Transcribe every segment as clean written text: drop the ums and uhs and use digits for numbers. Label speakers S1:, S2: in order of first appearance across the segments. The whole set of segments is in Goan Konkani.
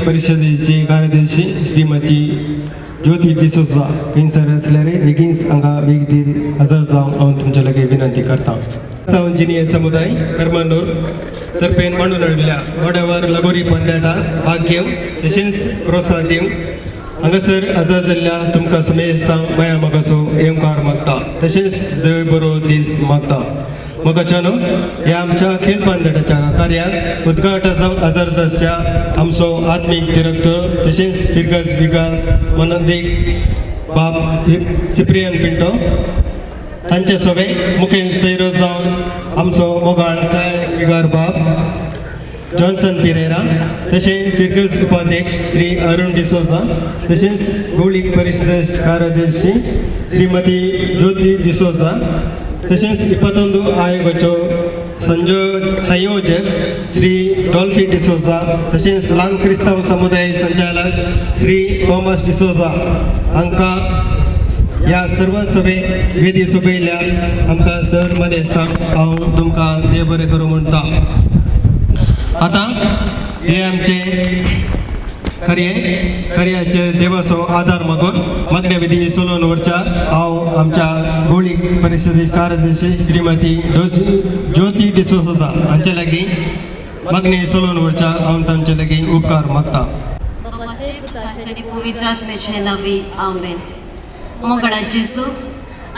S1: परिशदेची कार्यदर्शी श्रीमती ज्योती डिसोजा खंयसर आसल्यार बेगीन हांगा वेगदीर हजर जावन हांव तुमच्या लागीं विनंती करता. इंजिनियर समुदाय करमनूर तर्फेन मांडून हाडिल्ल्या वाड्यावर लगोरी पंद्याटा भाग्य तशेंच प्रोत्साहन दिवंक हांगासर हजर जाल्ल्या तुमकां समेस्तांक माया मोगाचो येवकार मागता तशेंच देव बरो दीस मागता. मोगाच्यानो ह्या आमच्या खेळ पंद्याटाच्या कार्याक उद्घाटन जावन हजर जाच्या आमचो आत्मीक डिरेक्टर तशेंच फिरगज बिगार मनंदीक बाब सिप्रियन पिंटो तांचे सोबे मुखेल सैरो जावन आमचो मोगाळ सायब बिगार बाब जॉन्सन पिरेरा तशेंच फिरगज उपाध्यक्ष श्री अरुण डिसोजा तशेंच गौळीक परिशद कार्यदर्शी श्रीमती ज्योती डिसोजा तशेंच 21 आयोगाचो संयोजक श्री डॉल्फी डिसोजा तशेंच ल्हान क्रिस्तांव समुदाय संचालक श्री थॉमस डिसोजा हांकां ह्या सर्व सभे वेदी सोबयल्या आमकां सर मानेस्तांक हांव तुमकां देव बरें करूं म्हणटा. आतां हे आमचे कार्याचे देवाचो आदार मागून मागण्या विधी सोलोवन व्हरच्या हांव आमच्या गोळी परिशदे कार्यदर्शी श्रीमती ज्योती डिसोजा हांचे लागीं मागणी सोलोवन व्हरच्या हांव तांचे लागीं उपकार मागता.
S2: बापाचे पुताचे आनी पवित्र आत्म्याचे नांवी आमेन. मोगळा जेजू,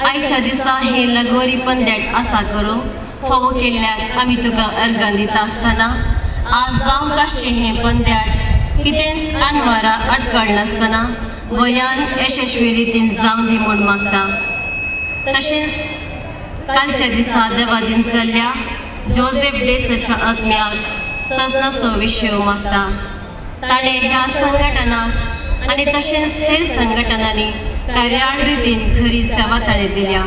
S2: आयच्या दिसा हे लगोरी पंद्याट आसा करूं फावो केल्ल्याक आमी तुका अर्गां दिता आसतना आज जावंक आसचें हें पंद्याट कितेंच आनवारा अडकळ नासतना बऱ्यान यशस्वी रितीन जावं दी म्हूण मागता. तशेंच कालच्या दिसा देवा दीन जाल्ल्या जोसेफ डेसाच्या आत्म्याक सजनाचो विशय मागता. ताणें ह्या संघटनाक आनी तशेंच हेर संघटनांनी कार्याळ रितीन खरी सेवा ताणें दिल्या.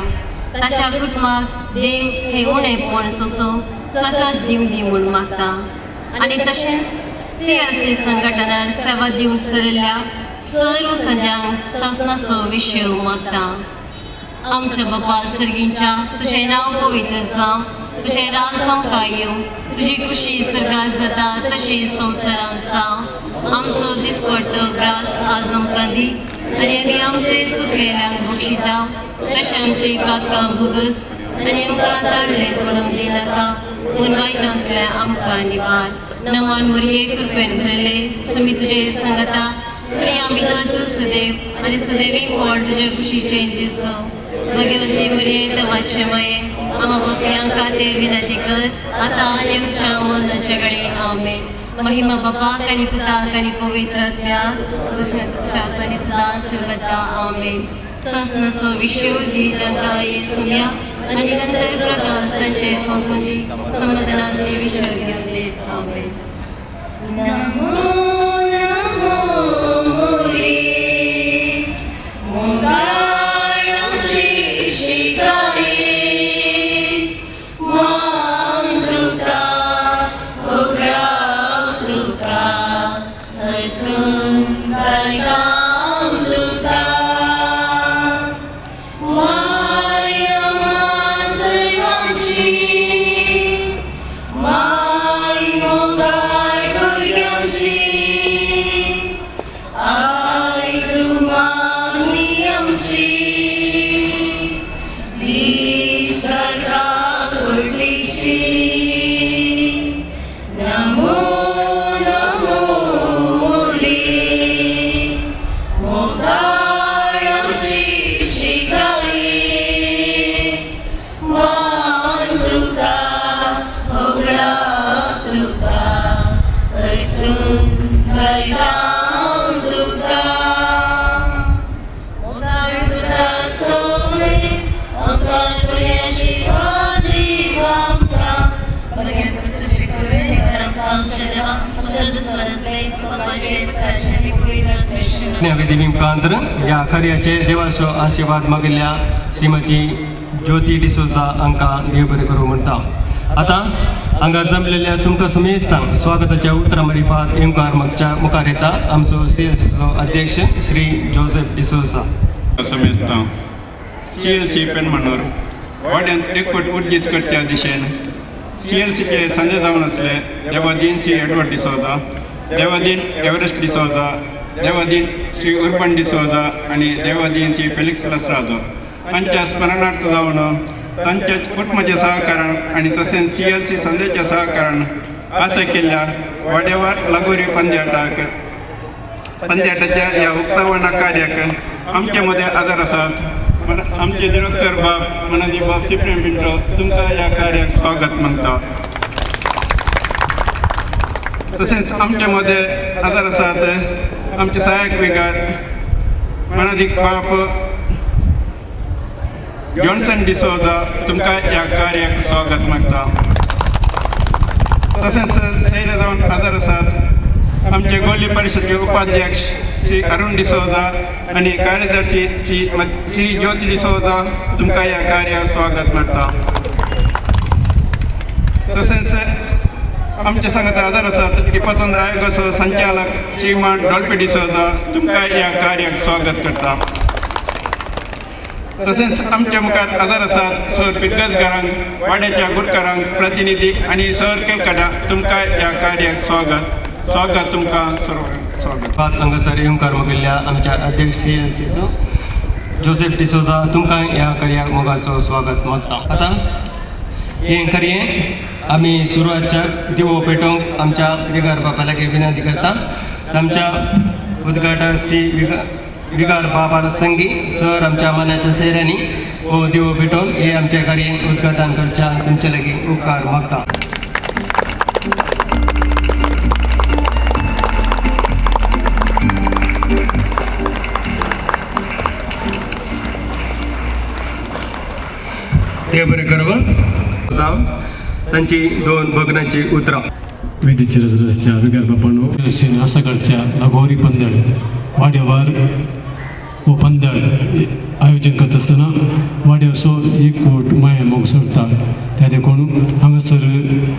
S2: ताच्या कुटुंबाक देव हे उणेपण सोंसूंक सकत दिवं दी म्हूण मागता. आनी तशेंच CRC संघटनार सेवा दिवंक सरिल्ल्या सर्व सद्यांक सजनाचो विशय मागता. आमच्या बापा सर्गींच्या तुजें नांव पवित्र जावं, तुजें राज आमकां येवं, तुजी खुशी सर्गार जाता तशी संवसारांत जावं. आमचो दिसपडटो ग्रास आज आमकां दी आनी आमी आमचे सुकलेल्यांक बक्षिता तशें आमची पातकां भोगस आनी आमकां ताणलें पडूंक दिनाका पूण वायटांतल्या आमकां निवार. नमान मरिये कृपेन भरले सुमी तुजे सांगता स्त्रियां भितर तूं सुदेव आनी सुदेवी पोट तुज्या खुशीचें जेजू. भगवती मरिये देवाचे माये आमा बापयांक खातीर विनंती कर आतां आनी आमच्या मरणाच्या घडये आमेन. महिमा बापाक आनी पुताक आनी पवित्र आत्म्याक आनी सदां सर्वदा आमेन. सजनाचो विशय दी तांकां येसुम्या आनी नंतर प्रकाश तांचे फांकून दी समाधानान ते विशय घेवन देत आमेन.
S3: नमो नमो मोरे मोगाळ आमची शिकाये मान तुका होगडाव तुका हसून गायकाम तुका माय आमा सर्वांची माय मोगाळ भुरग्यांची I तूं मागणी आमची दीस घालता कोटीची. नमो नमो मोरे मोगाळ आमची शिकाये मान तुका होगडाव तुका हसून गायताम तुका. मोगाळ पुता सोय आमकां बऱ्या शिकवण दी आमकां बऱ्या शिकवण आमकां आमच्या देवा आमच्या दुस्मानांतले बापाचे पुताचे आनी पवित्र आत्म्याचे
S1: विधी मुखांतर ह्या कार्याचे देवाचो आशिर्वाद मागिल्ल्या श्रीमती ज्योती डिसोजा हांकां देव बरें करूं म्हणटा. आतां हांगा जमलेल्या तुमकां समेस्तांक स्वागताच्या उतरां मारिफात येवकार मागच्या मुखार येता आमचो CSCचो अध्यक्ष श्री जोसेफ डिसोजा.
S4: समेस्तां CLC पेनमनूर वाड्यांत एकवट उर्जीत करच्या दिशेन CLCचे संजय जावन आसले देवादीन सी एडवर्ड डिसोजा देवादीन एव्हरेस्ट डिसोजा, देवादीन श्री उर्बन डिसोजा आनी देवादीन श्री फेलिक्स लसराजो हांच्या स्मरणार्थ जावन तांच्या कुटुंबाच्या सहकारान आनी तशेंच सी एल सी संदेच्या सहकारान आशा केल्ल्या वाड्यावर लगोरी पंद्याटाक पंद्याटाच्या ह्या उक्तावणा कार्याक आमचे मदें आदार आसात। आमचे डिरेक्टर बाब मनाजी बाब सिप्रेम पिंटो तुमकां ह्या कार्याक स्वागत मागता। तशेंच आमचे मदें आदार आसात आमचे सहायक विगार मनादीक बाप जॉन्सन डिसोजा तुमकां ह्या कार्याक स्वागत मागता। तशेंच सैरे जावन आदार आसात आमचे गोली परिशदचे उपाध्यक्ष श्री अरुण डिसोजा आनी कार्यदर्शी श्री ज्योती डिसोजा तुमकां ह्या कार्याक स्वागत मागता। तशेंच आमचे सांगात आदार आसात इपतंत्र आयोगाचो संचालक श्रीमान डॉल्फी डिसोजा तुमकां ह्या कार्याक स्वागत करता। तशेंच आमच्या मुखार आदार आसात सर पिटगजकारांक, वाड्याच्या गुरकारांक, प्रतिनिधी आनी सर केलकाटा तुमकां ह्या कार्याक स्वागत स्वागत तुमकां सर्वांक स्वागत।
S1: हांगासर येवकार मागिल्ल्या आमच्या अध्यक्ष सी एल सीचो जोसेफ डिसोजा तुमकां ह्या कार्याक मोगाचो स्वागत मागता। आतां हें कार्य आमी सुरवातच्या दिवो पेटोवंक आमच्या विगार बापा लागीं विनंती करता। आमच्या उद्घाटन श्री विगार बाबा संगी सर आमच्या मानाच्या शहरांनी हो दिवो पेटोवन हे आमच्या कार्य उद्घाटन करच्या तुमचे लागीं उपकार मागता। देव बरें करव तांची दोन भग्नाची उतरां।
S5: वेदीचेर रसच्या विगार बापानो आसाकडच्या लगोरी पंदळ वाड्यावर हो पंदळ आयोजन करता आसतना वाड्याचो एक कोट माया मोग सोडटा त्या देखून हांगासर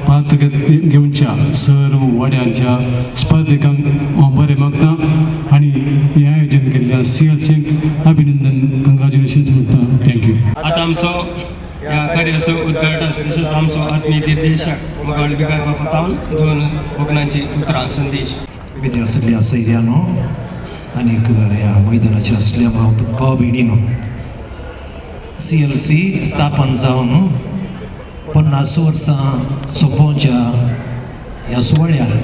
S5: पात्र घेवच्या सर वाड्यांच्या स्पर्धकांक हांव बरें मागता आनी हें आयोजन केल्ल्या सी एल सीक अभिनंदन कंग्रेच्युलेशन्स म्हणटा। Thank you.
S1: आतां आमचो ह्या कार्याचो उद्घाटन तशेंच आमचो आत्मीय निर्देशक मोगाळ विगार बापा तावन दोन भोगणांची उतरां संदेश।
S6: विधी आसल्या सैद्यानो आनीक ह्या मैदानाचेर आसल्या भाव भयणीनो, सी एल सी स्थापन जावन 50 वर्सां सोंपोवच्या ह्या सुवाळ्यार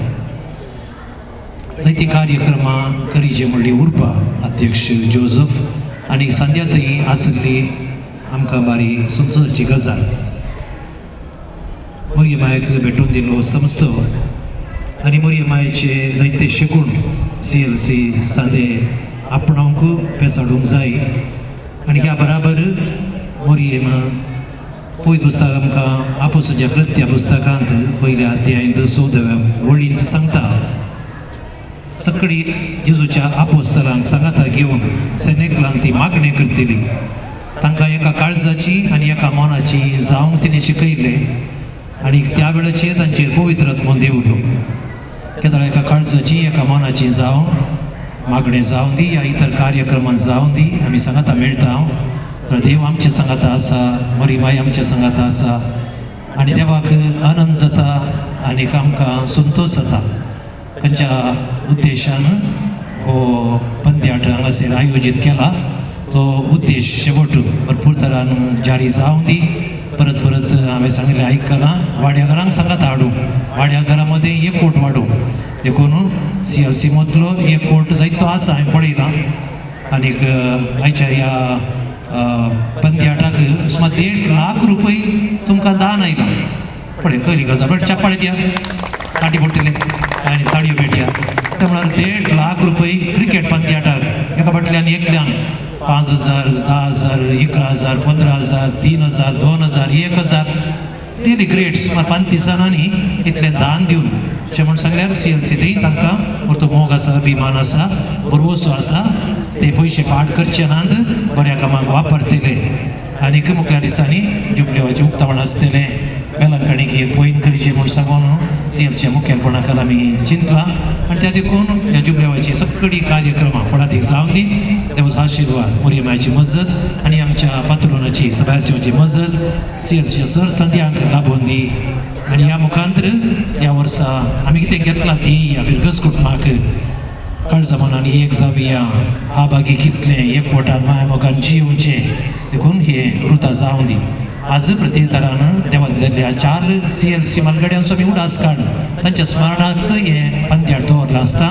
S6: जायतीं कार्यक्रमां करीचे म्हणली उर्बा अध्यक्ष जोजफ आनी सांध्या थंय आसली आमकां बारी समजोवची गजाल। मोरये मायक भेटून दिलो संस्थो आनी मोरये मायेचे जायते शिकून सी एल सी सांदे आपणावंक पेसाडूंक जाय आनी ह्या बराबर मोरये पयलीं पुस्तक आमकां आपोसाच्या कृत्या पुस्तकांत पयल्या अध्यायांत 14व्या वळींत सांगता, सगळी जेजूच्या आपोस्तलांक सांगाता घेवन सेनेकलांक ती मागणें करतली, तांकां एका काळजाची आनी एका मनाची जावंक तिणें शिकयलें आनी त्या वेळाचेर तांचेर पवित्र आत्मो देंवलो। केदळा एका काळजाची एका मनाची जावं मागणें जावं दी या इतर कार्यक्रमांत जावं दी आमी सांगाता मेळटा तर देव आमच्या सांगाता आसा, मरी माय आमच्या सांगाता आसा आनी देवाक आनंद जाता आनी आमकां संतोश जाता। तांच्या उद्देशान हो पंद्याट हांगासर आयोजीत केला तो उद्देश शेवट भरपूर तरान जारी जावं दी। परत परत हांवें सांगिल्लें आयकलां, वाड्या घरांक सांगात हाडूं, वाड्या घरा मदें एक कोट वाडूं देखून सी एल सी मदलो एक कोट जायतो आसा हांवें पळयलां आनीक आयच्या ह्या पंद्याटाक सुमार 1.5 लाख रुपये तुमकां दान आयलां। पळय कयली गजाल बट चापाळे दिया ताटी पडटले आनी ताळयो पेटया ते म्हळ्यार 1.5 लाख रुपये क्रिकेट पंद्याटाक एका फाटल्यान एकल्यान 5,000, 10,000, 11,000, 15,000, 3,000, 2,000, 1,000 रियली ग्रेट सुमार 35 जाणांनी इतलें दान दिवन अशें म्हूण सांगल्यार सी एल सी थंय तांकां परतो मोग आसा, अभिमान आसा, भरवसो आसा, ते पयशे पाड करचे नात, बऱ्या कामाक वापरतले आनीक मुखल्या दिसांनी जुबलेवाचें उक्तावण आसतलें। वेलंकणीक एक पॉयंट करचें म्हूण सांगून सी एल सीच्या मुखेलपणा खाला आमी चिंतलां आनी त्या देखून ह्या जुबलेवाची सगळीं कार्यक्रमां फळादीक जावं दी। देवाचो आशिर्वाद, मोरये मायची मजत आनी आमच्या पात्रोनाची सभासची मजत सी एल सीच्या सर संद्यांक लाभोवन दी आनी ह्या मुखांतर ह्या वर्सा वर्सा आमी कितें घेतला ती ह्या फिरगज कुटुंबाक काळजा मनान एक जावया आबागी कितलें एकवटान माया मोगान जियोवचें देखून हें रुता जावं दी. आज प्रत्येकारान देवा जाल्ल्या 4 CLC मालगड्यांचो आमी उडास काड तांच्या स्मरणार्थ हें पंद्यार दवरलां आसता.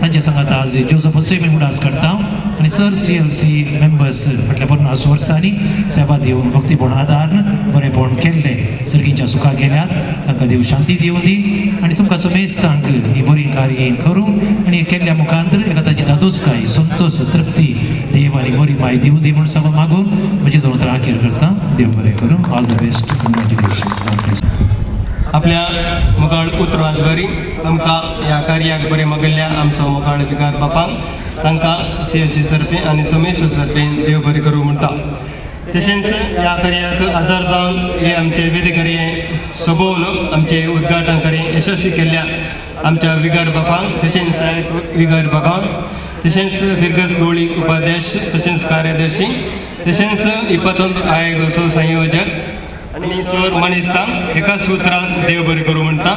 S6: तांच्या सांगात आज जोजफाचोय आमी उडास काडटा आनी सर CLC members फाटल्या 50 वर्सांनी सेवा दिवन भक्तीपण आदार बरेपण केल्लें सर्गींच्या सुखा गेल्यात तांकां देव शांती दिवं दी आनी तुमकां समेस्तांक ही बरी कार्य करूंक आनी केल्ल्या मुखांतर एका ताची दादोसकाय संतोष तृप्ती देव आनी बरी माय दिवं दी म्हूण सांगून मागून म्हजी दोन उतरां अखेर करता. देव बरें करूं. All the best. Congratulations.
S1: आपल्या मोगाळ उतरांद्वारी आमकां ह्या कार्याक बरें मागिल्ल्या आमचो मोगाळ विगार बापांक तांकां CLC तर्फे आनी समेस्त तर्फे देव बरें करूं म्हणटा. तशेंच ह्या कार्याक आदार जावन हे आमचे वेदिकरी सोबोवन आमचे उद्घाटन कार्य यशस्वी केल्ल्या आमच्या विगार बापांक तशेंच सहायक विगार बापांक तशेंच फिरगज गोळी उपाध्यक्ष तशेंच कार्यदर्शी तशेंच 21 आयोगाचो संयोजक आनी सर मानेस्तांक एका सुत्रान देव बरें करूं म्हणटा.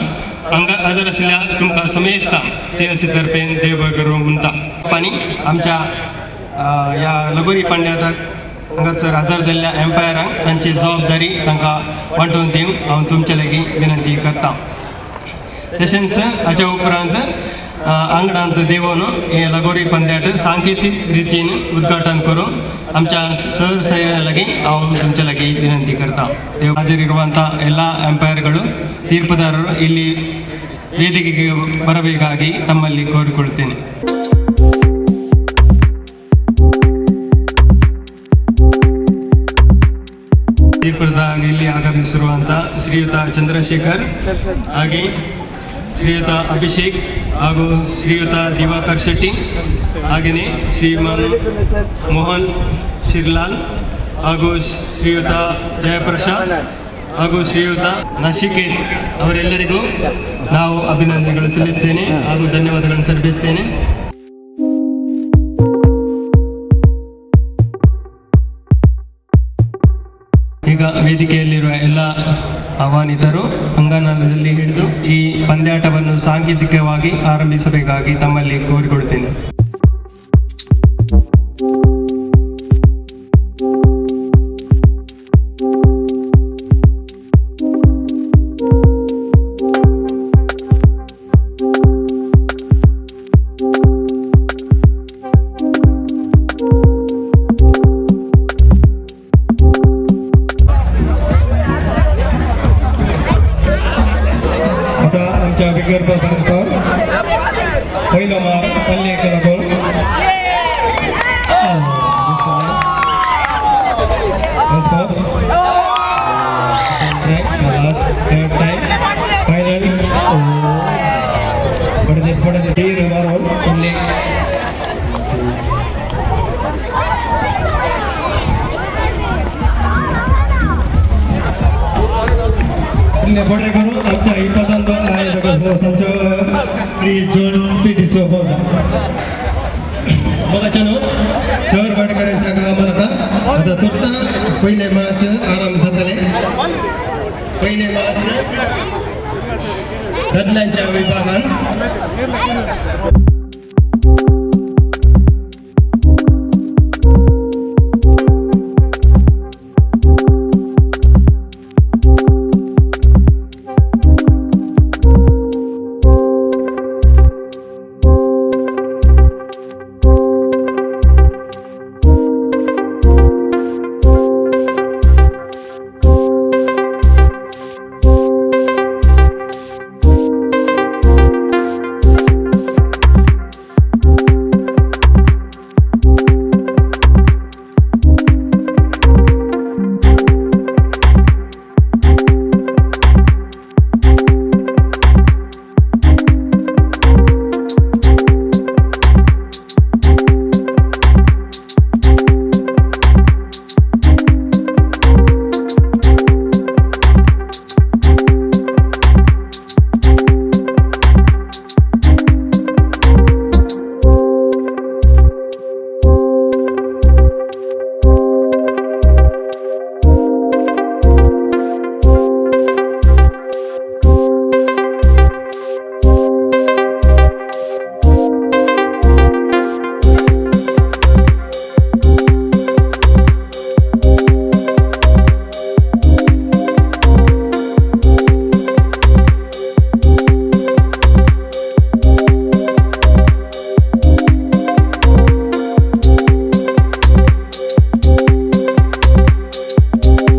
S1: हांगा हजर आशिल्ल्या तुमकां समेस्तांक CLC तर्फे देव बरें करूं म्हणटा. आनी आमच्या ह्या लगोरी पंड्याक हांगासर हजर जाल्ल्या एम्पायरांक तांची जबाबदारी तांकां वांटून दिवंक हांव तुमचे लागीं विनंती करता. तशेंच हाच्या उपरांत आंगणांत देवोन हे लगोरी पंद्याट सांकेतीक रितीन उद्घाटन करून आमच्या सर सैऱ्या लागीं हांव तुमचे लागीं विनंती करता. देव ಹಾಜರಿರುವಂಥ ಎಲ್ಲ ಎಂಪೈರ್ಗಳು ತೀರ್ಪುದಾರರು ಇಲ್ಲಿ ವೇದಿಕೆಗೆ ಬರಬೇಕಾಗಿ ತಮ್ಮಲ್ಲಿ ಕೋರಿಕೊಳ್ಳುತ್ತೇನೆ. ತೀರ್ಪುದಾರರಾಗಿ ಇಲ್ಲಿ ಆಗಮಿಸಿರುವಂಥ ಶ್ರೀಯುತ ಚಂದ್ರಶೇಖರ್ ಹಾಗೆ ಶ್ರೀಯುತ ಅಭಿಷೇಕ್ ಹಾಗೂ ಶ್ರೀಯುತ ದಿವಾಕರ್ ಶೆಟ್ಟಿ ಹಾಗೆಯೇ ಶ್ರೀಮಾನ್ ಮೋಹನ್ ಶಿರ್ಲಾಲ್ ಹಾಗೂ ಶ್ರೀಯುತ ಜಯಪ್ರಸಾದ್ ಹಾಗೂ ಶ್ರೀಯುತ ನಶಿಕೇತ್ ಅವರೆಲ್ಲರಿಗೂ ನಾವು ಅಭಿನಂದನೆಗಳು ಸಲ್ಲಿಸ್ತೇನೆ ಹಾಗೂ ಧನ್ಯವಾದಗಳನ್ನು ಸಲ್ಲಿಸ್ತೇನೆ. ಈಗ ವೇದಿಕೆಯಲ್ಲಿರುವ ಎಲ್ಲ ಆಹ್ವಾನಿತರು ಅಂಗಣದಲ್ಲಿ ಹಿಡಿದು ಈ ಪಂದ್ಯಾಟವನ್ನು ಸಾಂಕೇತಿಕವಾಗಿ ಆರಂಭಿಸಬೇಕಾಗಿ ತಮ್ಮಲ್ಲಿ ಕೋರಿಕೊಳ್ಳುತ್ತೇನೆ. पहिलो मार पल्ले केला गोल. Last third time final पडत पडत तीर मारून पल्ले. बडरे करून आमच्या 21 आयोजक संच श्री जोन पी डिसोजा मगाच्यानो सर वाडकरांच्या कामात आता तुर्ता पहिले मॅच आरंभ जातले. पहिले मॅच दादल्यांच्या विभागान.